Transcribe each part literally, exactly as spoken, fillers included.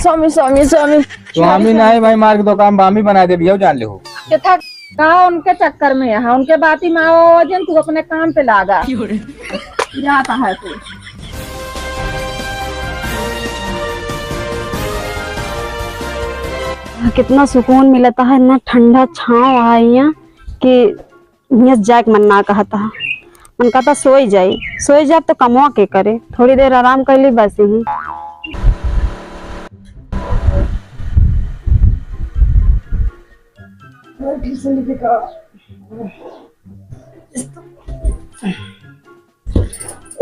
स्वामी, स्वामी, स्वामी। स्वामी नहीं भाई, मार के दो काम बामी बना दे, भैया जान ले हो। के था का उनके चक्कर में यहाँ, उनके बाती में आओ जिन, तू अपने काम पे लागा। जाता है तू। कितना सुकून मिलता है, इतना ठंडा छाँव है यहाँ कि हियाँ जाए के मन ना कहता है। मन कहता सोई जाई, सोई जाब तो कमवा के करे, थोड़ी देर आराम कर ली बस ही।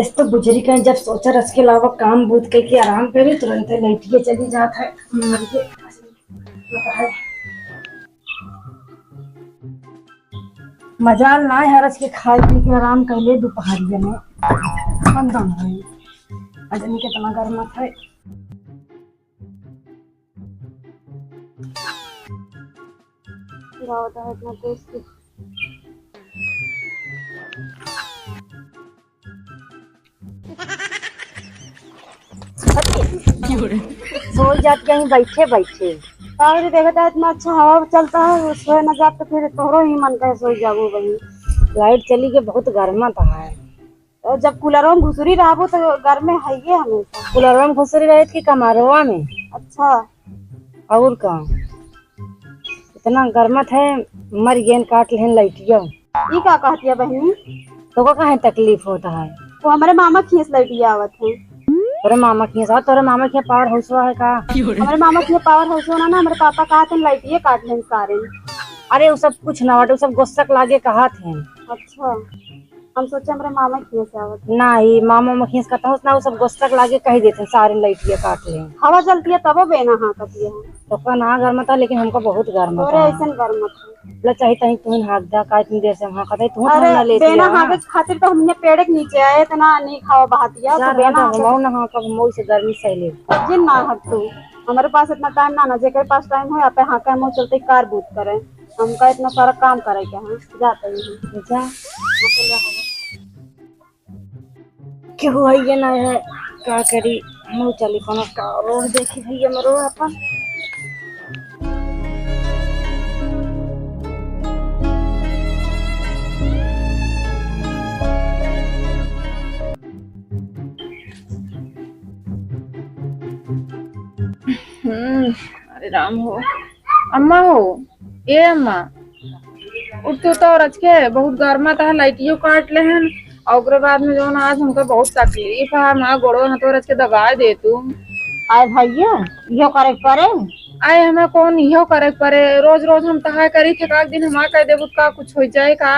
इस तो बुजरी का जब सोचा रस के अलावा काम बूत के, के आराम करे, तुरंत लैटिए चली जात है। मर के। मजाल ना है, रच के खाए पी के आराम कर ले दोपहरिया में। बंद हो गई। अजनी कितना गर्म है। गावत है इतना तेज से। सोई जात कहीं बैठे बैठे। और देखा था इतना अच्छा हवा चलता है, सोए ना जात तो फिर तोहरो ही मन करे सोई जाबो बहिन। लाइट चली के बहुत गर्मा तो है। और जब कूलरों में घुसुरी रहबो तो गर्मे है ये हमेशा। कूलरों में घुसुरी रहे कि कमरवा में। अच्छा। और का? इतना गर्मत है, मर गेन काट लेन लइटिया। ई का कहतिया बहिनी? तो का काहे तकलीफ होता है? वो हमरे मामा खियाँ से लइटिया आवत है। तोरे मामा खियाँ से? तोरे मामा खियाँ पावर हाउसवा है का? हमरे मामा खियाँ पावर हाउसवा ना, ना, हमरे पापा कहत हैं लइटिया काट लेन सारे। अरे वो सब कुछ ना बाटे, वो सब गोस्सक लागे कहत हैं। अच्छा। हम सोचे हमरे मामा खियाँ से आवत है। नाही, मामा मखियाँ से कहता हूँ ना, वो सब गोस्सक लागे कह देते हैं, सारे लइटिया काट लें। हवा चलती है तबो बेना हाँकत है। तो का ना गर्मत है, लेकिन हमका बहुत गर्मत है। ऐसन गर्मत है। ले चाही तहीं तुहिन हाँक दा, का इतनी देर से हाँकत है, तुहूँ अरे, ठंडा लेती बेना है। हाँके खातिर तो हमने पेड़ के नीचे आए, इतना नहीं खावा बहातिया, तो चार बेना घंटा हाँकत। हम ना हाँकब, हम ओइसे गर्मी सह लेब। जिन ना हाँक तू, हमारे पास इतना टाइम ना, ना, जेकर पास टाइम हो, आप हाँके हम चलते कार बूत करें। हमका इतना सारा काम करे के है, जाते ही हैं। जा। केहू है ये ना है, का करी? हम चली कोनो का रोड देखी भैया मरो अपन। हम्म, अरे राम हो। अम्मा हो, ए अम्मा, उठ तू तो रच के, बहुत गर्मा तहा लाइटियो काट लेहन, और ओकरे बाद में जौन आज हमका बहुत तकलीफ है, हमार गोड़ो हाथो रच के दबाए दे तू। आए भैया, इहो करे के परे? आए हमें कौन इहो करे के परे, रोज रोज हम तहा करी थे, का एक दिन हमार कह देबू का कुछ हो जाए का?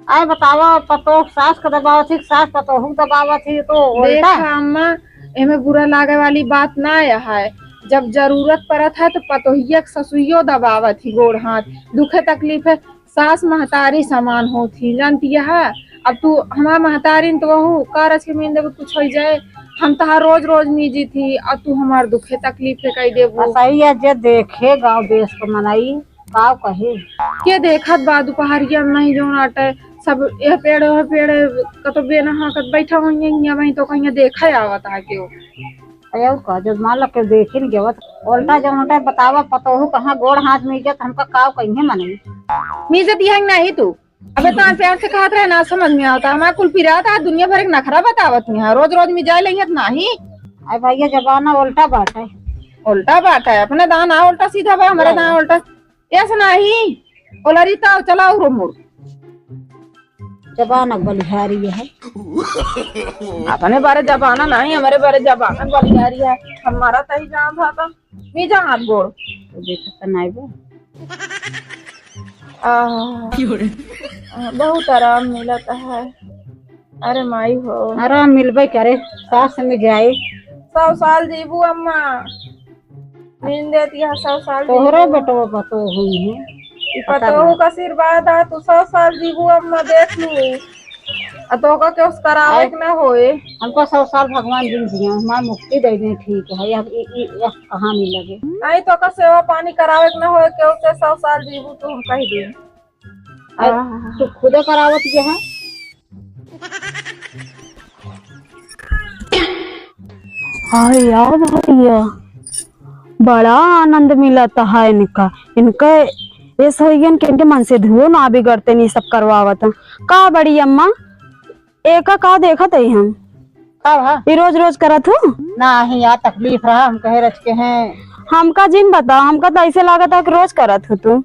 आए बतावा, पतोह सास के दबावत ही, सास पतोहू के दबावत ही, तो उल्टा। देखा अम्मा, एमे बुरा लागे वाली बात ना है। जब जरूरत पड़त है तो पतोहिया के ससुइयो दबावत ही गोड़ हाथ। दुखे तकलीफे सास महतारी समान होत ही, जानती है। अब तू हमार महतारी न तो वहू कारज के मीन देबू कुछ हो जाए, हम तहार रोज रोज मीजी थी, अब तू हमार दुखे तकलीफे कह देबू। सही है, जे देखे गाँव देश के मनई, का कहे? के देखत बा दुपहरिया में नहीं जौन आटे, सब यह पेड़, वह पेड़, कतो बेना हाँकत बैठा हुई है, हियाँ वहीं तो कहीं देखा आवत है केहू। अरे और का, जब मान लो केहू देखी नहीं गवत, उल्टा जौन आटे बतावा, पतोहू कहाँ गोड़ हाथ में इज्जत, हमका काव कहीं मनई। मीजत यह नहीं तू, अबे तो प्यार से कहत रहे ना समझ में आवता, हमार कुल पिरात है, दुनिया भर एक नखरा बतावत में है, रोज रोज में जाए लगियत नाही। अरे भैया जमाना उल्टा बाटे। उल्टा बाटे, अपने दान आ उल्टा सीधा बा, हमारे दान उल्टा। ऐसा नाही। ओलरी तो चला उरो मुड़। जबान बलिहारी है। अपने बारे जबाना नाही, हमारे बारे जबाना बलिहारी है। हमारा तही जान था तो मी जान हाथ गोड़। तो देखत तो नाही बा। आह, बहुत आराम मिलत है। अरे माई हो। आराम मिलबे करे, सास में जाए। सौ साल जीबू अम्मा। नींद देती है, सौ साल तोहरो जीबू। बेटवा पतोह हुई है। ई पतोहू का आशीर्वाद है, तू सौ साल जीबू अम्मा, देख लू। आ तोहका केहू से करावे के ना होए। हमको सौ साल भगवान दिन दिया, हमार मुक्ति दे दें, ठीक है। अब ई, ई, यह कहानी लगे। नहीं तोहका सेवा पानी करावे के ना होए, केहू से सौ साल जीबू तू, हम कह दे। अरे, आह। तू खुदे करावत जे है। अरे यार भैया, बड़ा आनंद मिलत है इनका, इनके ऐस होइगन कि इनके मन से धुओ ना बिगड़ते, नहीं सब करवावत हैं। का बड़ी अम्मा, एका का देखत है हम? का भा? ई रोज रोज करत हो? नाही यार, तकलीफ रहा, हम कहे रच के हैं। हमका जिन बता, हमका तो ऐसे लागत है कि रोज करत हो तू।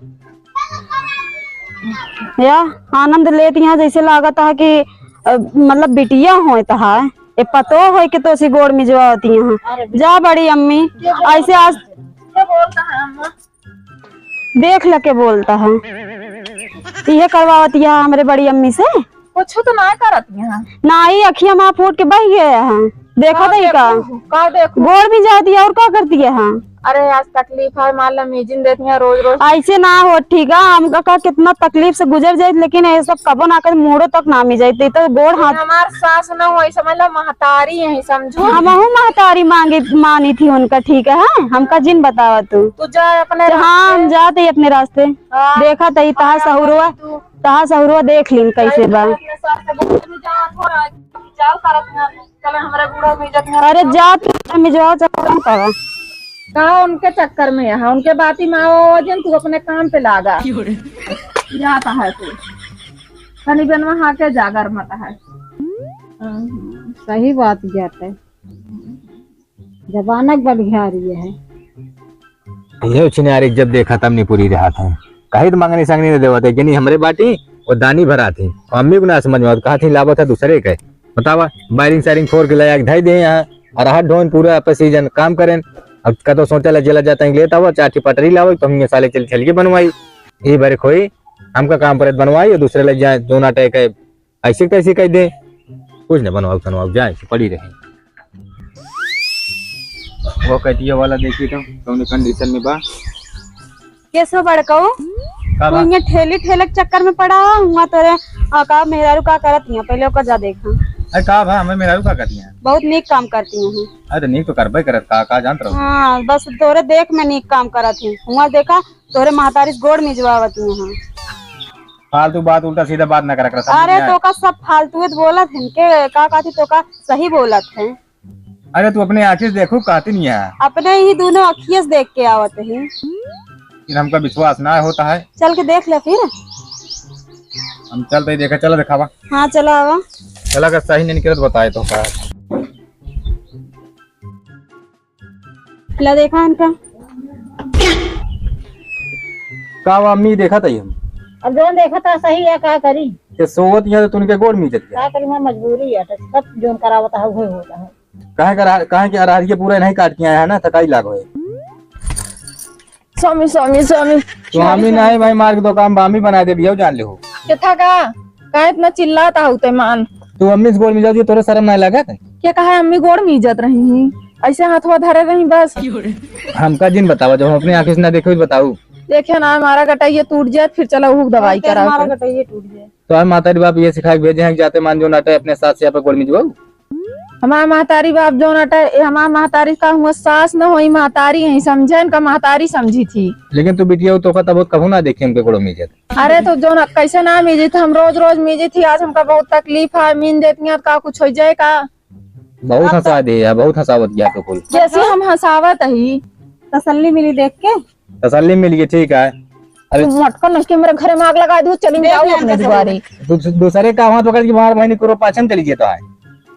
या आनंद लेत यहाँ जैसे लागत है कि, अ, मतलब बिटिया होत है, ये पतो है कि तोसी गोड़ मिजवावती यहाँ। अरे जा बड़ी अम्मी, ऐसे आज के बोलता है अम्मा? देख ल के बोलता है, इहे करवावत यहाँ हमरे बड़ी अम्मी से। कुछ तो ना करत यहाँ। नाही, अखिया मा फूट के बह गया है। देखा का तो का? देखू, का देखू? गोड़ भी जाती है और का करती है, हाँ? अरे आज तकलीफ है, मान ला मीजिन देती है रोज रोज। ऐसे ना हो, ठीक है, हमका का कितना तकलीफ से गुजर जाए, लेकिन ये सब कबो ना कर, मूड़ो तक ना मिल जाए, तो गोड़ हाथ। हमार सास ना हो, समझ ला महतारी है, समझो। हमहू महतारी मांगी, मानी थी उनका, ठीक है, हाँ? हमका जिन बतावा तू। तू जा अपने तो हाँ, रास्ते। हम जाते ही अपने रास्ते। हाँ। देखा तही तहा हाँ, सहुरवा, तू। तहा सहुरवा देख लीन कैसे बा। अपने सास से बोल, तू जा, थोड़ा जाओ, करत ना। चला, हमरा बूढ़ा मिजत ना। अरे जा तू, मिजवा चक्कर में पड़ा। का उनके चक्कर में यहाँ, उनके बाती में आओ, जन तू अपने काम पे लागा। जाता है तू। तनी बनवा हाँ के जागर मत है। सही बात जाते। जमानक बढ़िया रही है। ये छिनारी जब देखा तब नहीं पूरी रहा था। कहीं तो मांगनी सांगनी नहीं देवत है कि नहीं हमरे बाटी, वो दानी भरा थी। अम्मी को ना समझ में आवत, कहा थी लावत है दूसरे के। बतावा, वायरिंग सायरिंग फोर के लाया के धई दे यहाँ, और हाथ ढोन पूरा पे सीजन काम करें। अब कतो सोचा ला जेला जाता है, लेता हुआ चार ठी पटरी लावे, तो हम ये साले चल चल के बनवाई। ये बारे खोई, हमका काम पर बनवाई, और दूसरे ले जाए, जो ना टैक है, ऐसे कैसे कह दे, कुछ न बनवाओ, बनवाओ, जाए, ऐसे पड़ी रहे। वो कटिया वाला देखी तो, कौन कंडीशन में बा। कैसो बड़कऊ? का तू बा? इहाँ ठेली ठेले के चक्कर में पड़ा हुआ, हुआ तोरे, आ, का मेहरारू का करत हियाँ, पहले ओकर जा देखा। अरे का भा, हमें मेहरारू का करती हैं? बहुत नीक काम करती हैं। अरे तो नीक तो करबे करत, का, का जानत रहो? हाँ, बस तोरे देख में नीक काम करत ही। हुआ देखा, तोरे महतारी से गोड़ मिजवावत ही हैं। फालतू बात, उल्टा सीधा बात ना करा कर, समझ अरे में आए? तोका सब फालतू बोलत हैं के, का कहती तोका सही बोलत हैं। अरे तू अपने आँखी से देखू, कहती नहीं है। अपने ही दोनों अखिए से देख के आवत ही। फिर हमका विश्वास ना होता है। चल के देख ले फिर। हम चलते ही देखा, चला दिखावा। हाँ, चला आवा। चला, अगर सही नहीं निकलत बताए तो का। ला देखा इनका। का बा अम्मी, देखा तई हम। अब जौन देखा था सही है, का करी? ये सोवत यहाँ तो तुनके गोड़ मीजत है। का करी, मैं मजबूरी है, तो सब जौन करावत है, उहे होता है। काहे कर, काहे के अरहरिया पूरा नहीं काट के आया है ना, थकाई लाग होए। स्वामी, स्वामी, स्वामी। स्वामी नहीं भाई, मार के दो काम बामी बना दे, बियाह जान ले हो। के था का? काहे इतना चिल्लाता हो ते मान? तू अम्मी से गोड़ में जाओ, तोरे शर्म नहीं लगा? के कहा अम्मी गोड़ में इज्जत रही ही? ऐसे हाथवा धरे रही बस। हमका जिन बतावा, जब हम अपने आँखें से ना देखे, बताऊ। देखे ना, हमारा गटाइया टूट जाए, फिर चला उहुक दवाई और करा हमारा के। गटाइया टूट जाए। तो हम माता रे बाप ये सिखा के भेजे हैं कि जाते मान जो नाटे अपने सास से यहाँ पे गोड़ में जुआऊ। हमार महतारी बाप जौन अटा, ए, हमार महतारी का हुआ सास न होई, महतारी ही समझे, इनका महतारी समझी थी। लेकिन तू बिटिया हो, तोका तब कभू ना देखे हमके गोड़ो मीजत। अरे तो जौन कैसे ना मीजी थी, हम रोज रोज मीजी थी, आज हमका बहुत तकलीफ है, मीन देती हैं, का कुछ हो जाए का? बहुत हंसा दे यार, बहुत हंसावत गया तो कुल। जैसे हम हंसावत ही। तसल्ली मिली देख के। तसल्ली मिल गई, ठीक है। अरे तू मटका नहीं के मेरे घरे में आग लगा दू, चली देख जाओ ले अपने कैसे दुआरे। दू-, दूसरे का हाथ पकड़ के मार बहनी करो, पाछन चली गई तो है।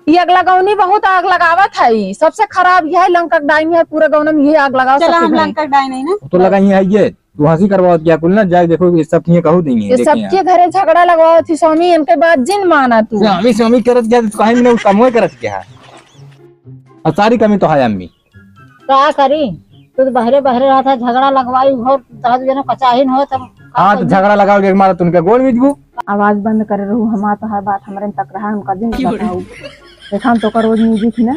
ये आग लगावनी बहुत आग लगावत है, सबसे खराब यह है, लंका के डाइन है, पूरे गाँव में यही आग लगाओ चला, सबके हम घरे। लंका के डाइन है ना। तो लगा ही है ये, तू हंसी करवावत क्या कुल ना, जाए देखो ये सब ये कहू देंगे, ये देख यहाँ। सबके घरे झगड़ा लगवावत थी स्वामी, इनके बात जिन माना तू। स्वामी, स्वामी करत क्या, तू कहीं ने कमवे करत क्या है? और सारी कमी तो है अम्मी। का करी? तू तो बहरे बहरे रहत है, झगड़ा लगवाई हो, तहत जनो कचाहिन हो, तब का हाँ, तो करी? झगड़ा लगाओ, एक मारा तुनके गोड़ मिजबू। आवाज बंद करे रहू, हम आ तोहार बात हमरे तक रहा, हमका दिन बताऊ। देखा हम तो का रोज म्यूजिक ही ना,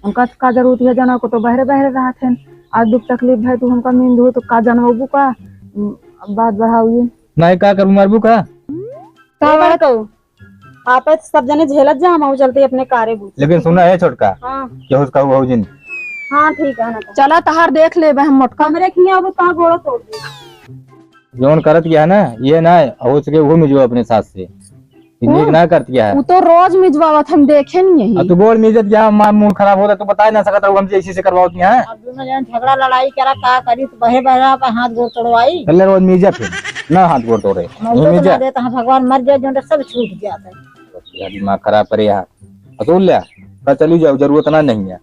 हमका का जरूरत है जाना को, तो बहरे बहरे रहत हैं। आज दुख तकलीफ है, तू हमका मीन दू तो का जानबू का? उम, अब बात बढ़ाऊ ये। नहीं का करू, मरबू का? का ए बात? बड़कऊ, आप सब जने झेलत जा, हम चलते अपने कारे बूझे। लेकिन सुना है छोटका, हाँ। केहू से कहू हो जिन। हाँ, ठीक है ना। चला तहार देख लेबे हम मोटका। हमरे खिया अब कहाँ गोड़ो तोड़ दे। जौन करत गया है ना, ये ना हो सके वो मिजो अपने सास से। नीक ना करती है। उ तो रोज मिजवावत, हम देखे नहीं यही। अब तू गोड़ मिजत क्या, मार मूड खराब होता, तू बताए ना सकत रहू हमसे, ऐसे से करवावत नहीं है। अब दोनों जन झगड़ा लड़ाई करा, का करी, तो बहे बहरा पर हाथ गोड़ तोड़वाई। चल ले रोज मिजा फिर, ना हाथ गोड़ तोड़े। मैं यही तो मिजा। बता देता हूँ, भगवान मर जाए, जो सब छूट जाता है। दिमाग खराब करे यहाँ। अतुल ले, का चली जाओ, जरूरत ना नहीं है।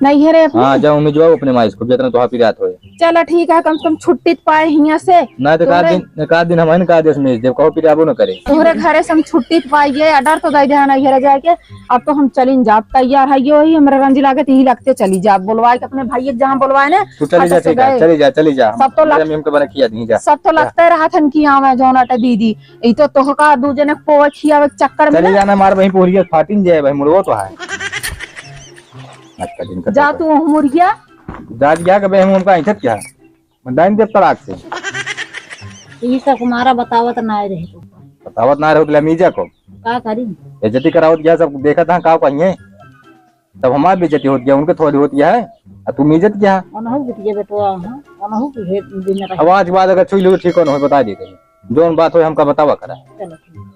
नहीं है रे अपने। हाँ, जाओ, मिजवाओ अपने माई से, खूब जितना तोहा पिरात होए। चला ठीक है, कम से कम छुट्टी तो पाए हियाँ से। ना तो का तोहरे दिन, का दिन हम है ना, का देश में देव कहो पिराबो न करे। तोहरे घरे से हम छुट्टी तो पाई गए, order तो दे दे नहीं घरे जाए के। अब तो हम चली जाब, तैयार है यो ही, हमरा रंजी लागे तो यही लगते चली जाब, बोलवाए के अपने भाई के जहाँ बोलवाए ने। तू चली जा, अच्छा से ठीक है, गए। चली जा, चली जा। सब तो लग-, हम हमके बना खिया दी जा। सब तो जा। लगते रहत हन कि आवे जौन अटे दीदी, ई तो तोहका दू जने पोवे खियावे के चक्कर में चली ना। जाना, मार वहीं पोहरिया फाटिन जाए भाई, मुड़वो तो है। आज का दिन का जा तो तू मुर्गिया। जा दिया के बे हम उनका ऐठत क्या? मैं डाइन देव तड़ाक से। ई सब हमारा बतावत ना रहे तो। बतावत ना रहे तो लमीजा को। का करी? बेइज्जती करावत गया, सब देखत हैं का कहिए। तब हमार बेइज्जती होत गया, उनके थोड़ी होत गया है। आ तू मिजत क्या? ओनहु बिटिया बेटवा, हाँ, ओनहु की हे दिन रहे। अब आज के बाद अगर छुई लो ठीक हो, बता दे कहीं। जौन बात हो हमका बतावा करा। चलो ठीक।